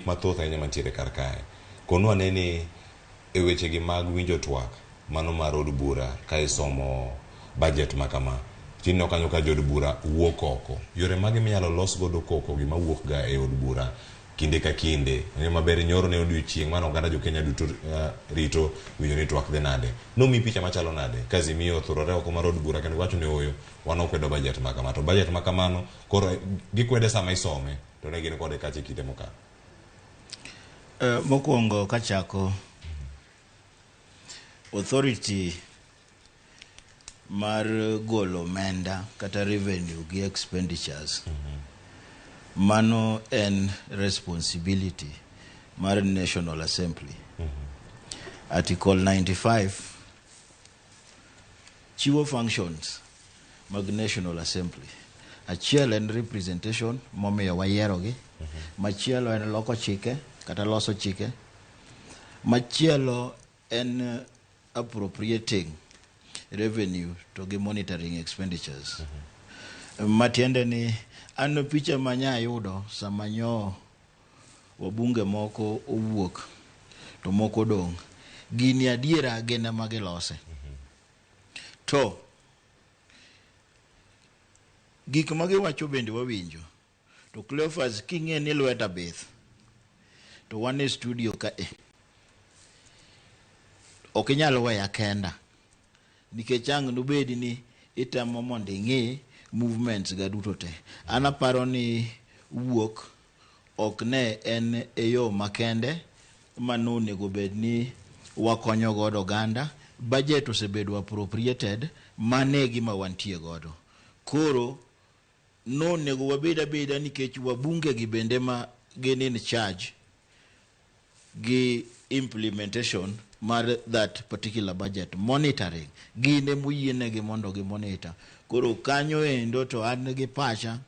Mathoth ahinya mantiere kar kae. Konu ane ni e wechegi mag winjo twak mano mar od bura ka isomo budget ma kama, tineno kanyo ka jood bura wuok oko. Yore mage minyalo los godo koko gi mawuok ga e od bura kinde ka kinde? Wang'eyo maber nyoro ne odiochieng' mane oganda jo Kenya duto rito winjo ni twak dhi nade. Nomiyi picha machalo nade ka Azimio othurore oko mar od bura kendo giwacho ni ooyo wan ok wadwa budget ma kama. To budget ma kamano koro gikwede sama isome. To ne gin kode kacha e kinde mokalo. Mokwongo kachako, authority mar golo omenda kata revenue gi expenditures mano en responsibility mar National Assembly. Article 95 chiwo functions mag National Assembly. Achiel en representation momiyo wayierogi, machielo en loko chike kata loso chike, machielo en appropriating revenue to gi monitoring expenditures. Matiende ni an picha manya yudo sama nyo wabunge moko owuok to moko odong', gini adiera gin ema gilose. To gik ma giwacho bende wawinjo. To Cleophas king'e ni lweta bith to wan e studio ka e. Ok inyal weya kenda nikech ang' nobedi ni itemo mondo ing'i movements ga duto te. An aparo ni wuok ok ne en e yo makende ma nonego bed ni wakonyo godo oganda. Budget osebedo appropriated, mano e gima wantie godo. Koro nonego wabed abeda nikech wabunge gi bende ma gin in charge gi implementation mar that particular budget monitoring gin emoyienegi mondo gi monitor. Koro kanyo endo to an gi pacha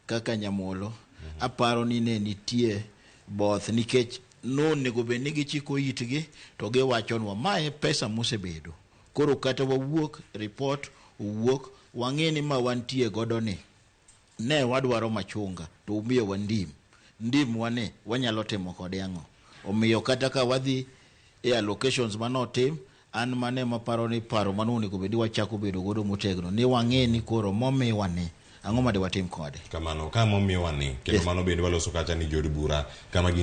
kaka nyamolo aparo ni ne nitie both nikech nonego bed ni gichiko itgi to giwachonwa mae pesa mosebedo koro kata wawuok report owuok wang'e ni ma wantie godo ni ne wadwaro machunga to umiyowa ndim ndim wane wanyalo timo kode ang'o omiyo kata ka wadhi e allocations manotim an mane maparo ni paro mano onego bed ni wachako bedo godo motegno ni wang'e ni koro momiwa ni ang'o ma de watim kode Kamano ka momiwa ni kendo mano bende waloso kacha ni jood bura kama